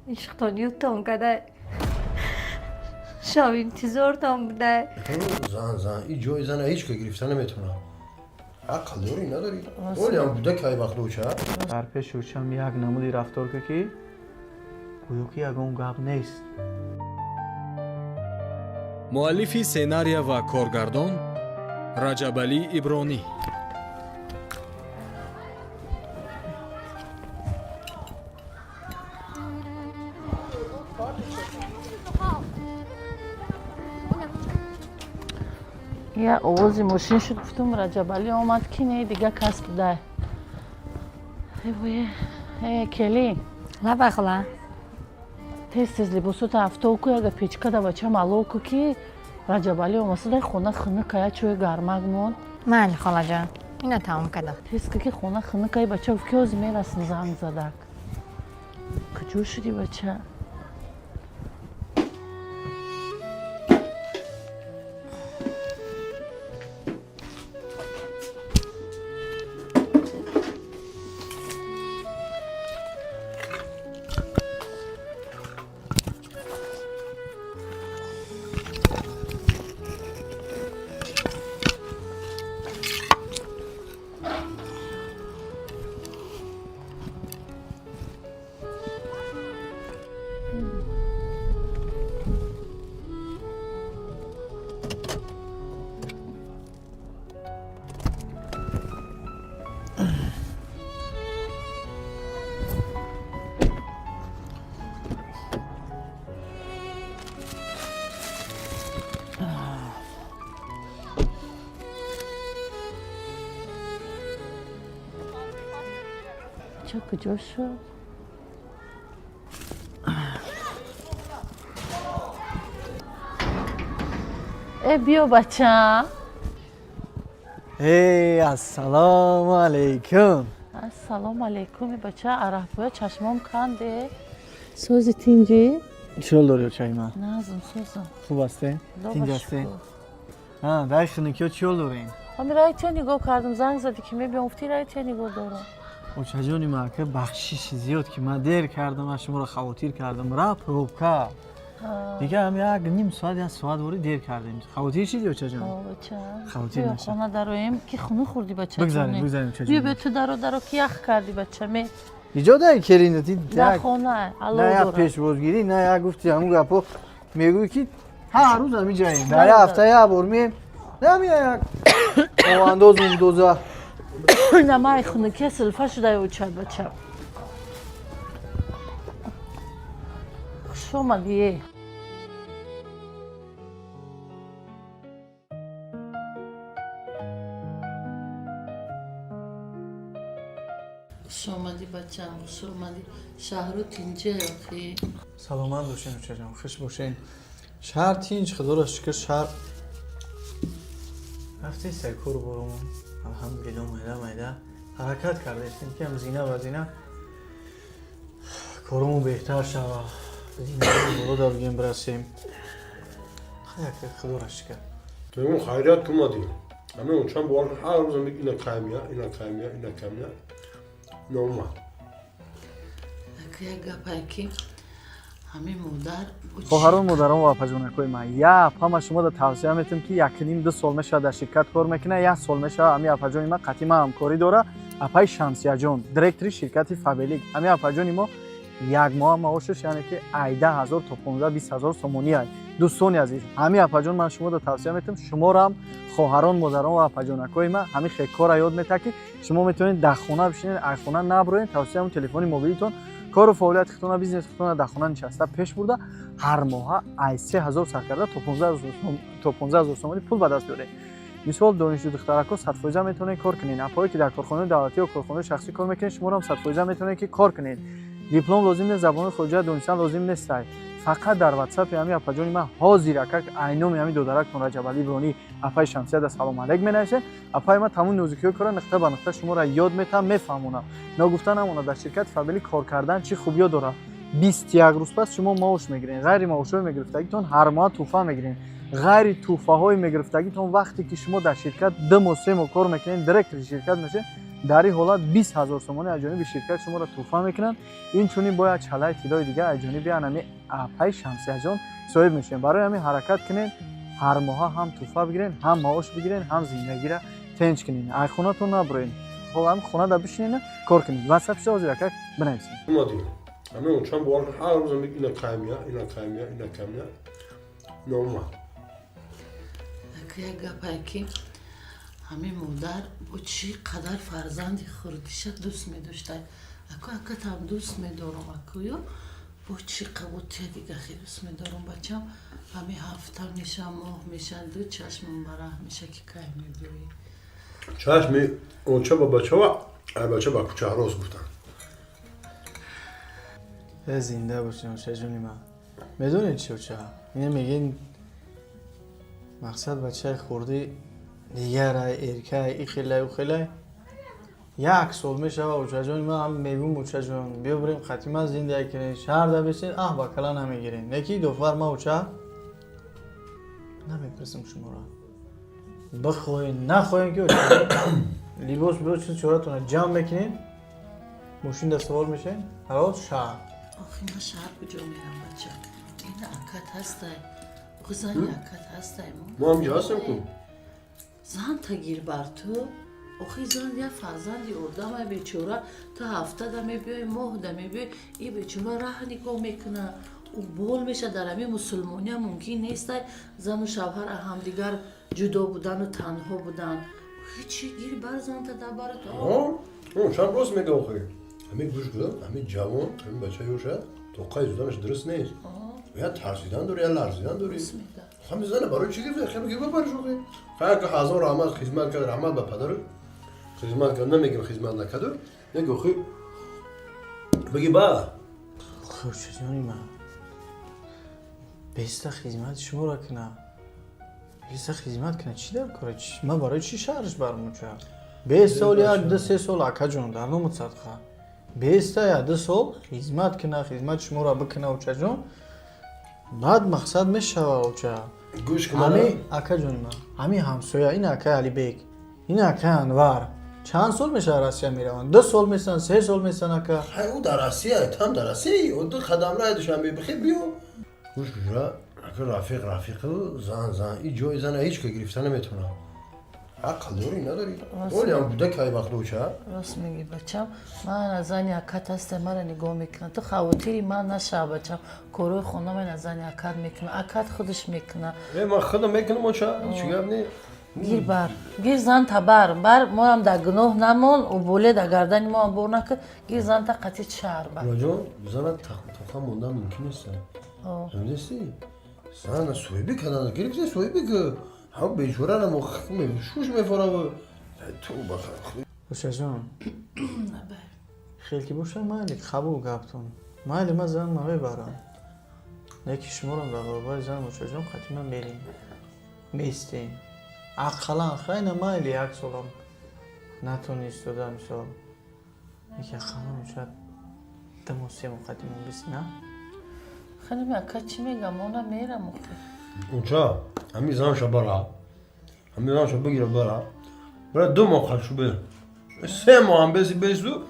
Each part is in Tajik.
Ишқтон ёдтон кадай. Шав интизортон будай. Зан, зан, ин ҷои зана ҳеҷ ка гирифта наметавонад. Ақл дорӣ, надорӣ? Олиам буда кай вақт оча? Дар пеши очам як намуди рафтор ка, ки гӯё ки ягон гап нест. Муаллифи сценария ва коргардон Раҷабалӣ Ибронӣ. Я овози мошин шуд, гуфтум, Раҷабалӣ омад, ки не, дига кас будай. Э, келин. Лабай, хола. Тез тез либосота афтов ку, яга печкада бачам алов ку, ки Раҷабалӣ омасадай, хона хунукая, чӯи гармак мон. Майли, холаҷон, ина тамом кардам. Тез ку, ки хона хунукай. Бача гуфт, ки ҳозир мерасм, занг задак. Куҷо шудӣ, бача? Бача куҷо шуд? Э, биё, бача. Эй, ассалому алайкум. Ассалому алайкум, бача. Арафбоя чашмом канде. Сози, тинҷӣ? Чӣ ҳол дорӣ, очаи ман? Назм, созам. Хуб ҳастем, тинҷ ҳастем. Шукр. Дар хунукиҳо чӣ ҳол дорем? Ҳами райтия нигоҳ кардам, занг задӣ, ки мебиём, гуфтӣ райтия нигоҳ дорам. Очаҷони ман, ака, бахшиши зиёд, ки ман дер кардам, ман шуморо хавотир кардам. Ра пробка дига ҳам як ним соат, як соат вори дер кардем. Хавотир шиди, очаҷон? Бача. Хавотир биё. наша. Хона дароем, ки хунук хӯрдӣ, бача. Бигзарем, бигзарем. Биё. Очаҷон. Биё, ту даро, даро, ки ях кардӣ, бача ме. Иҷо дай керин ти. Дар хона алов На як дорам. Пешвозгирӣ, на як гуфти ҳамун гапо мегӯӣ, ки ҳар рӯз ҳамин ҷаем, дар як ҳафта як бор меем, намия як овандоз умдоза. На, май хунукия силфа шуда очад, бача. Хуш омадӣ, е. Хуш омадӣ, бачам, хуш омадӣ. Шаҳру тинҷе охи? Саломат бошен, очаҷон, хуш бошен. Шаҳр тинҷ, худоро шукр, шаҳр рафтеста кор боромон, алҳамдулилло, майда майда ҳаракат кардастем, ки ҳам зина ба зина коромон беҳтар шава, зинаи боло дар бигем бирасем. Як худоро шукр. Мегӯм, хайрият ки омадӣ. Ҳамин очам бовар кун, ҳар рӯзам мег, ина кай мея, ина кай мея, ина кай мея. Ина омад. Ака, як гапае, ки ҳамин модар. Хоҳарон, модарон ва апаҷонакҳои ман, як ҳама шуморо тавсия метавам, ки якним ду сол мешавад дар ширкат кор мекунад, як сол мешавад ҳамин апаҷони ман қатъи ман ҳамкорӣ дора. Апаи Шамсияҷон, директори ширкати Фабелик. Ҳамин апаҷони мо як моҳа маошаш, яъне ки 18 000 то 15-20 ҳазор сомонӣ ай. Дӯстони азиз, ҳамин апаҷон, ман шуморо тавсия метавам, шуморо хоҳарон, модарон ва апаҷонакҳои ман, ҳамин хел кора ёд метаҳад, ки шумо метавонед дар хона бишинед, ай хона наброед, тавсияам телефони мобилитон кору фаъолияти худтона, бизнеси худтона дар хона нишаста пеш бурда, ҳар моҳа ай 3000 сар карда то 15 000 сомонӣ пул ба даст биёред. Мисол, донишҷӯ духтаракҳо 100% метавонед кор кунед. Апое ки дар корхонаи давлатӣ ё корхонаи шахсӣ кор мекунед, шуморо ҳам 100% метавонед, ки кор кунед. Диплом лозим нест, забони хориҷа донистан лозим нестай. Фақат дар ватсапи ҳамин апаҷони ман ҳозир ака айноми ҳамин додарактон Раҷабалӣ Ибронӣ, апаи Шамсияда салом алейк менависед. Апаи ман тамоми нозукиҳои кора нуқта ба нуқта шуморо ёд метаҳам, мефаҳмонам. Ногуфта намонад, дар ширкати Фабелик кор кардан чӣ хубиё дорад: 21 рӯз пас шумо маош мегиред, ғайри маошҳои мегирифтагитон ҳар моҳ тӯҳфа мегиред, ғайри тӯҳфаҳои мегирифтагитон, вақте ки шумо дар ширкат 2 моҳ, 3 моҳ кор мекунед, директори ширкат мешавед. Дар ин ҳолат 20 ҳазор сомонӣ аз ҷониби ширкат шуморо тӯҳфа мекунанд. Инчунин бояд чалаи тиллои дигар аз ҷониби анами апаи Шамсияҷон соҳиб мешавем. Барои ҳамин ҳаракат кунед, ҳар моҳа ҳам тӯҳфа бигирен, ҳам маош бигирен, ҳам зиндагиро тенҷ кунед. Ай хонатон набуроед. Хоб, ҳам хонада бишинед, кор кунед. Ватсап шо ҳозир ака бинависед. Омадем. Ҳамин очам бовар кун, ҳар рӯзам ина каймия, ина каймия, ина каймия. Ина омад. Ака, як гапае ки ҳамин модар бо чӣ қадар фарзанди хурдиша дӯст медошта. Аку, акатам дӯст медорам, акуё бо чӣ қабутия дига хеле дӯст медорам, бачам. Ҳамин ҳафта меша, моҳ меша, ду чашмам бараҳ меша, ки кай мебиёӣ. Чашми оча ба бачава, ай бача ба кӯча рост гуфтанд. Э, зинда бошем, очаҷони ман. Медонед чи, оча? Ина мегӯен, мақсад бачаи хурдӣ дигарай, эркай, ихелай, ухелай. Як сол мешава, очаҷони ман, ҳам мегӯм: очаҷон, биё бирем, қати ман зиндагӣ кунем, шаҳрда бесен, аҳ, ба кала намегирем. Неки дофар ма, оча, намепурсам шуморо. Бихоҳем, нахоҳем ки, очаҷон, либос биё, чиз чоратона ҷамъ мекунем, мошинда савор мешавем, ҳарос шаҳр. Охи, ман шаҳр куҷо мерам, бача? Ина акат ҳастай, охи зани акат ҳастай. Мо ҳам ҷо ҳастем ку. Зан тагир бар ту. Охи, зан як фарзанди одамай, бечора. Ту ҳафтада мебиёй, моҳда мебиёй, и бечора раҳ нигоҳ мекуна, ӯ бол меша. Дар ҳамин мусулмониам мумкин нестай зану шавҳар аз ҳамдигар ҷудо будану танҳо будан. Ҳичи, гир бар занта дар бара ту. Очам рост мега охи. Ҳамин гӯш кун, ҳамин ҷавон, ҳамин бача ёша, тоқаи зуданаш дуруст нест. Я тарсидан дори, я ларзидан дори. Рост мега. Ҳамин зана барои чӣ гирифта? Хеле гир бабариш охи. Хайр, ки ҳазор раҳмат, хизмат кард, раҳмат ба падару. Хизмат кард, намегим хизмат накарду. Неги охи. Бигӣ ба. Очаҷони ман, беста хизмати шуморо куна, беста хизмат куна, чӣ дар кора? Ман барои чӣ шаҳраш барам, оча? Бест сол, як ду се сол, акаҷон, дар номи садқа, беста як ду сол хизмат куна, хизмати шуморо бикуна, очаҷон, баъд мақсад мешава, оча. Гӯш кун. Ҳами, акаҷони ман, ҳами ҳамсоя, ин акаи Алибек, ин акаи Анвар чанд сол мешава Россия мераванд, 2 сол месан, 3 сол месан, ака. Хай, ӯ дар Россия, там дар Россия, ӯ ду қадам раи Душанбе бихе биё. Гӯш кун, ака, рафиқ рафиқу, зан зан. И ҷои зана ҳеҷ ка гирифта наметавонад. Ақл дорӣ, надорӣ? Оли ҳам буда кай вақт, оча? Рост мегӣ, бачам. Ман аз зани акат ҳастам, мара нигоҳ мекунам. Ту хавотири ман нашав, бачам. Корҳои хона ман аз зани акат мекунам, акат худаш мекуна. Э, ман худам мекунам, оча, чӣ гап не? Гир бар, гир зан табар бар, моам дар гуноҳ намон, уболе дар гардани моам бор накун. Гир занта, қатъи шаҳр бар. Ҷон, зана тоқа мондан мумкин нест. Фаҳмидасти? Зана соҳибӣ кардан гирифти, соҳибӣ ки ҳам бечора намо шуш мефорав ту ба. Очаҷон, хел ки боша, майли, қабул гаптон, майли, ман зан намебарам, леки шуморам дар баробари занам, очаҷон, қатъи ман мерем, местем, ақаллан хайна, майли, як солам натони истода, мисол, яки ақаллан оча 2 моҳ, 3 моҳ қатъи ман биси, на? Хеле, ака, чӣ мегам, она мерам охи. Оча, ҳамин занша бара, ҳамин занша бигира, бара, бара, 2 моҳ хашу бер, 3 моҳ ҳам беси, бесу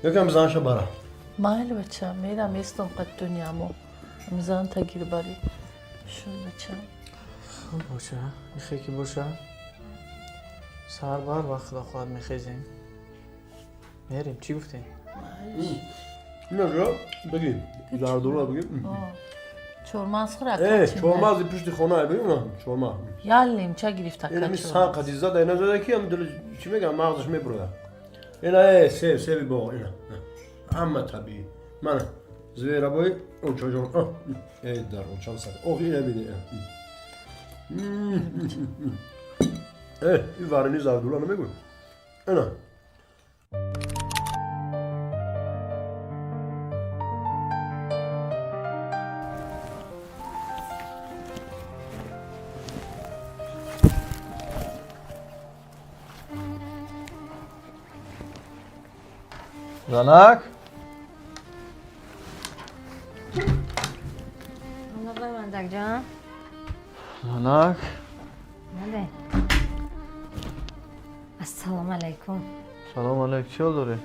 якам занша бара. Майли, бачам, мерам, местом қат дунямо зан тагир барӣ шуд, бачам. Хуб, боша, ихе ки боша, саҳар бар вақт, худо хоҳад, мехезем, мерем. Чӣ гуфтем? Инаҷо биги, зардула биги. Чормағз хӯр, ака. Э, чормағзи пушти хона биги, чормағз. Як лимча гирифта. Ин сан қади зада, ина зада ки ам дил чӣ мегам, мағзаш мебурояд. Ина, э, себ, себи боғ, ина ҳама табиӣ. Мана зверобой, очаҷон, э, дар очам сар ох, ина бини, э, ин варени зардула намегӯй, ина. Занак. Мандакҷон. Занак. Бале. Ассалому алайкум. Салом алейк, чӣ ҳол дорӣ?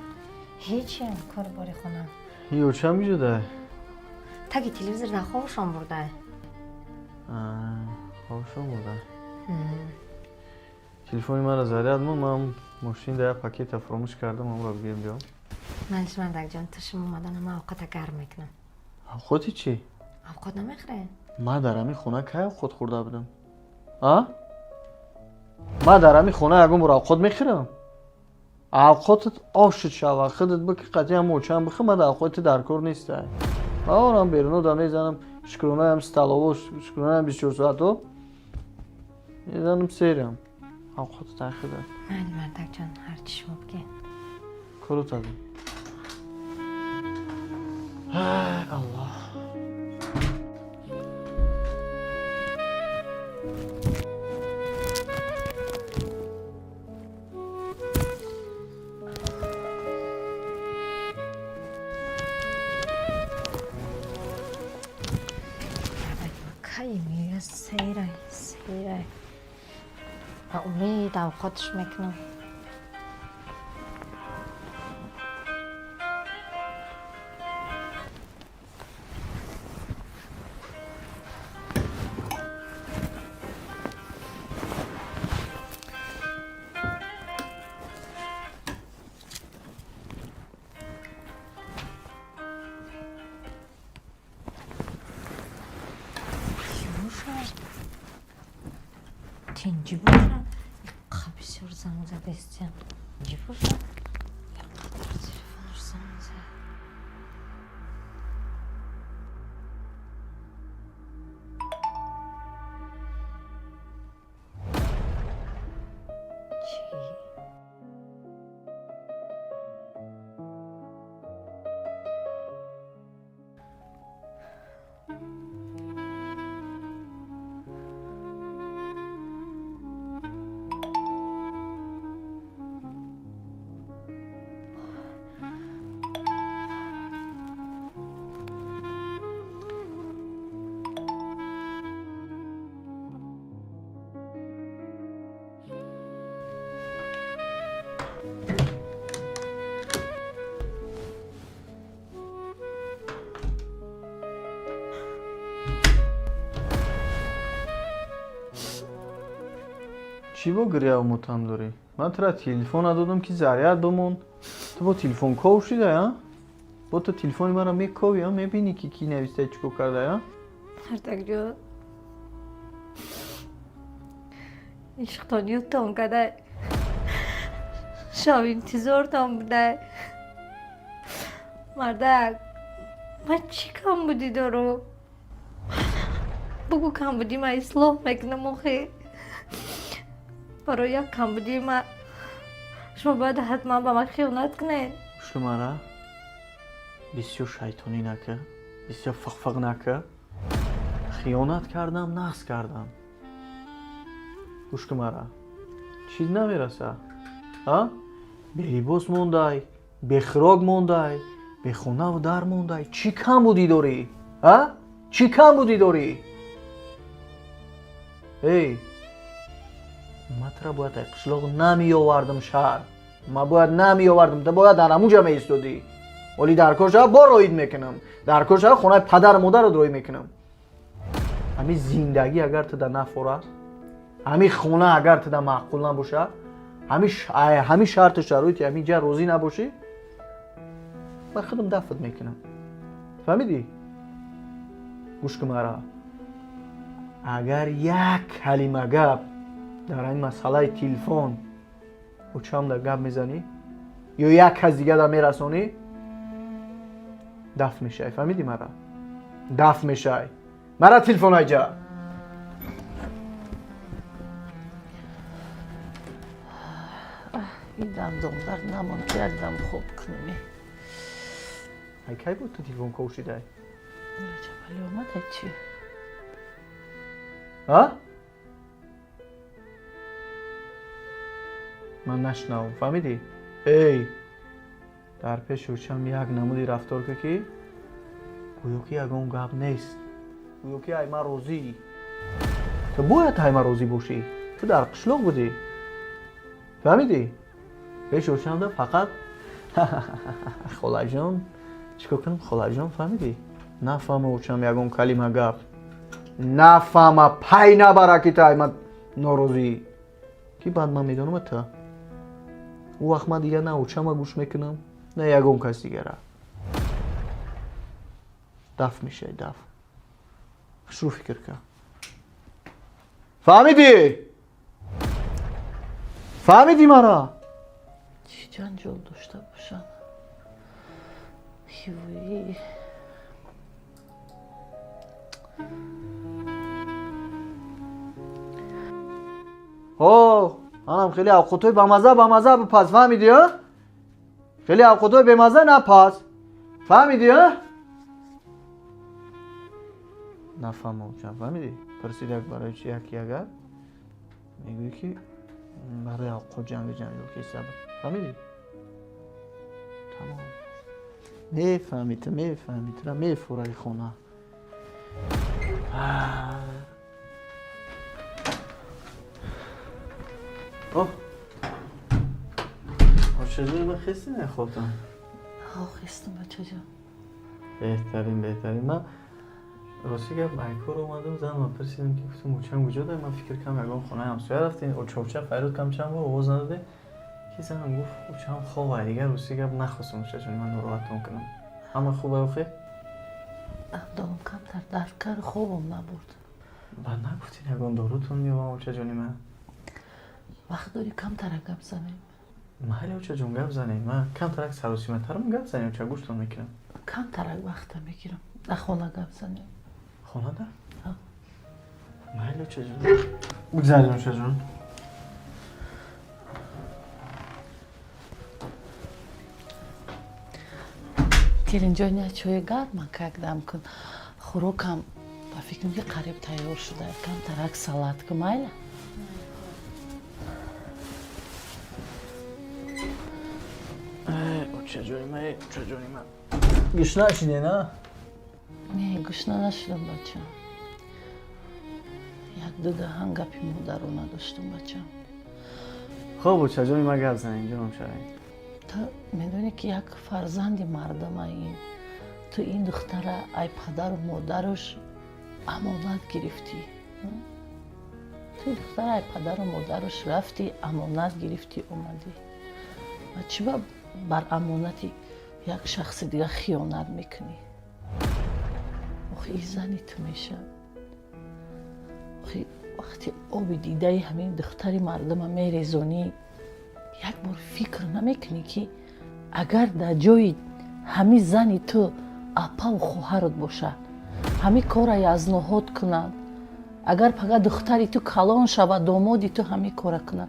Ҳечи, кор бори хона. Ёчам куҷода? Таги телевизор дар хобшон бурда. Хобшон бурда. Телефони маро заряд мон, ман мошин да як пакета фуромӯш кардам, амро бигирем биём. Малиш, мардакҷон, ту шумо омадана ман овқата гарм мекунам. Авқоти чӣ? Овқот намехӯре? Ман дар ҳамин хона кай овқот хӯрда будам? А? Ман дар ҳамин хона ягон бор овқот мехӯрам? Авқотат ошуд шава, худат бики қатъи ҳам очам бихӯр, ман дар авқоти дар кор нестай. Ман орам беруно да мезанам, шукронаям столово, шукронаям 24 соато мезанам серам. Авқотат ай худат. Майли, мардакҷон, ҳарчи шумо бигед. Корот адем. Аллоҳ. Мардак, кай меояд? Серай, серай. Ба умед авқотш мекунам. Чӣ бошад? Тинҷӣ бошад? Иққа бисёр занг задестиям. Тинҷӣ бошад? Иққадар телефонаш занг зад. Чӣ? Чӣ бо гиряву мотам дорӣ? Ман тура телефон надодам, ки заряд бимон, ту бо телефон ков шида, а? Бо ту телефони маро мековӣ, а? Мебинӣ, ки кӣ нависта, чӣ кор карда, а? Мардакҷон, ишқтон ёдтон кадай. Шав интизортон будай. Мардак, ман чӣ камбудӣ дорам? Бугӯ, камбудӣ ман ислоҳ мекунам. Охи, барои як камбудии ман шумо бояд ҳатман ба ман хиёнат кунед? Гӯшли мара, бисёр шайтонӣ нака, бисёр фиқфиқ нака. Хиёнат кардам, нағз кардам. Гӯш ки мара, чиз намераса, а? Белибос мондай, бехӯрок мондай, бехонаву дар мондай. Чӣ камбудӣ дорӣ, а? Чӣ камбудӣ дорӣ? Эй, ман тура бояд ай қишлоқ намеовардам шаҳр. Ман бояд намеовардам, ту бояд дар ҳамун ҷа меистодӣ. Оли дар кор шава, бо роид мекунам, дар кор шава, хонаи падару модарат роӣ мекунам. Ҳамин зиндагӣ агар туда нафора, ҳамин хона агар туда маъқул набоша, ҳамин шарту шароити ҳамин ҷа розӣ набошӣ, ман худам дафт мекунам, фаҳмидӣ? Гӯш ки мара, агар як калима гап дар ҳамин масъалаи телефон очамда гап мезанӣ ё як кас дигада мерасонӣ, дафт мешавӣ, фаҳмидӣ мара? Дафт мешавӣ. Мара телефон айҷа. Ин дандондард намонд, ки якдам хоб кунем. Ай кай буд ту телефон ков шидай? Раҷабалӣ омада чӣ? А, ман нашунавам, фаҳмидӣ? Эй, дар пеши очам як намуди рафтор ка, ки гӯё ки ягон гап нест, гӯё ки ай ман розӣ. Ту бояд ай ман розӣ бошӣ, ту дар қишлоқ будӣ, фаҳмидӣ? Пеши очамда фақат холаҷон, чӣ кор кунам, холаҷон, фаҳмидӣ? Нафаҳма очам ягон калима гап. Нафаҳма, пай набара ки тай ман норозӣ. Ки баъд ман медонам та. Ӯ вақт ман дигар на очама гӯш мекунам, на ягон кас дигара. Даф мешавӣ, даф. Шурӯъ фикр кар. Фаҳмидӣ? Фаҳмидӣ мара? Чӣ ҷанҷол дошта бошанд? Ҳивоӣ. Ҳо, анам хеле авқотҳои бамаза бамаза бипаз, фаҳмидӣ, а? Хеле авқотҳои бемаза напаз. Фаҳмидӣ, а? Нафаҳма очам, фаҳмидӣ? Пурсид як барои чи як ягар? Мегӯӣ ки барои авқот ҷангу ҷанҷол киса. Фаҳмидӣ? Тамом. Мефаҳмӣ ту, мефаҳмӣ, тура мефураи хона. Оҳ. Очаҷон, ман хести нахобтам. Ҳо, хестам, бачаҷон. Беҳтарин, беҳтарин. Ман рости гап байкор омадам, занам пурсидам ки гуфтам очам куҷо дай, ман фикр кардам ягон хонаи ҳамсоя рафтем, очовча файрод кам чанд бор овоз надодем, ки занам гуфт очам хобай, дигар рости гап нахостам очаҷон ман нороҳатон кунам. Ҳама хуб охе? Дандонам камтар дард кард, хобам набурд. Баъд нагуфтин ягон дорутон меёвам очаҷони ман? Вақт дорӣ камтарак гап занем? Майли очаҷон, гап занем. Ман камтарак саросиматарам, гап занем оча, гӯштон мекунам. Камтарак вақта мегирам. Дар хона гап занем. Хонада? Ҳа. Майли очаҷон. Бигзарем очаҷон. Келинҷон, я чои гарма как дам кун. Хӯрокам ба фикрам ки қариб тайёр шуда. Камтарак салат кун, майла? Очаҷони ман, очаҷони ман. Гушна шидӣ, на? Не, гушна нашудам, бача. Як-ду даҳан гапи модарона доштам, бача. Хоб, очаҷони ман, гап занем, ҷоном шавем. Ту медонӣ ки як фарзанди мардамаи. Ту ин духтара ай падару модараш амонат гирифтӣ. Ту духтара ай падару модараш рафтӣ, амонат гирифтӣ, омадӣ. Ва чӣ ба бар амонати як шахси дигар хиёнат мекунӣ? Охи ин зани ту мешавад. Охи вақти оби дидаи ҳамин духтари мардума мерезонӣ, як бор фикр намекунӣ ки агар дар ҷои ҳамин зани ту апаву хоҳарат бошад, ҳамин корра язноҳод кунанд, агар пага духтари ту калон шавад, домоди ту ҳамин корра кунад,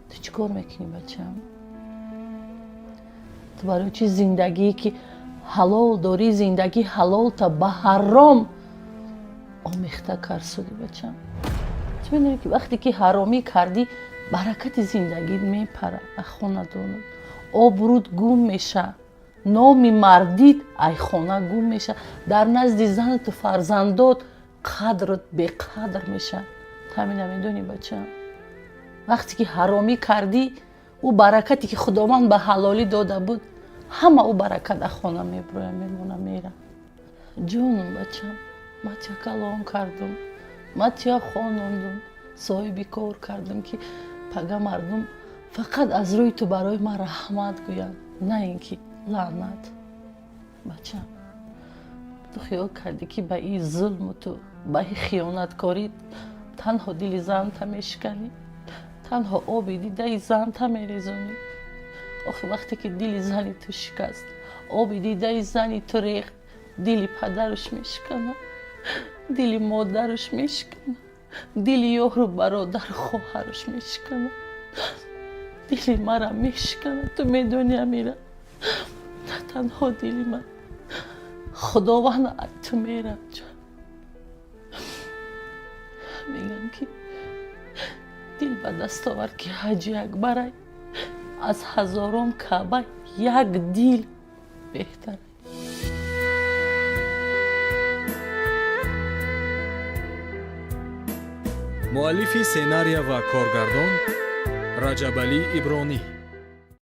ту чӣ кор мекунӣ, бачам? Ту барои чӣ зиндагие ки ҳалол дорӣ, зиндагии ҳалолта ба ҳаром омехта карсудӣ, бачам? Ту медонӣ ки вақте ки ҳаромӣ кардӣ, баракати зиндагит мепарад аз хонадонат, обрӯд гум мешавад, номи мардит ай хона гум мешавад, дар назди занату фарзандот қадрат беқадр мешавад. Ту ҳамина медонӣ, бачам? Вақте ки ҳаромӣ кардӣ, ӯ баракате ки Худованд ба ҳалолӣ дода буд, ҳама ӯ баракат аз хона мебурояд, мемона, мера. Ҷонум, бачам, ман туя калон кардум, ман туя хонондум, соҳиби кор кардум, ки пага мардум фақат аз рӯи ту барои ман раҳмат гӯянд, на ин ки лаънат. Бачам, ту хиёл кардӣ ки ба ин зулму ту ба ин хиёнаткорӣ танҳо дили занта мешиканӣ, танҳо оби дидаи занта мерезонӣ. Охи вақте ки дили зани ту шикаст, оби дидаи зани ту рехт, дили падараш мешиканад, дили модараш мешиканад, дили ёру бародару хоҳараш мешиканад, дили мара мешиканад. Ту медонӣ, Амира, на танҳо дили ман, Худованд аз ту меранҷад. Мегӯям ки дил ба даст овар ки ҳаҷи акбарай, аз ҳазорон Каъба як дил беҳтар. Муаллифи сценария ва коргардон Раҷабалӣ Ибронӣ.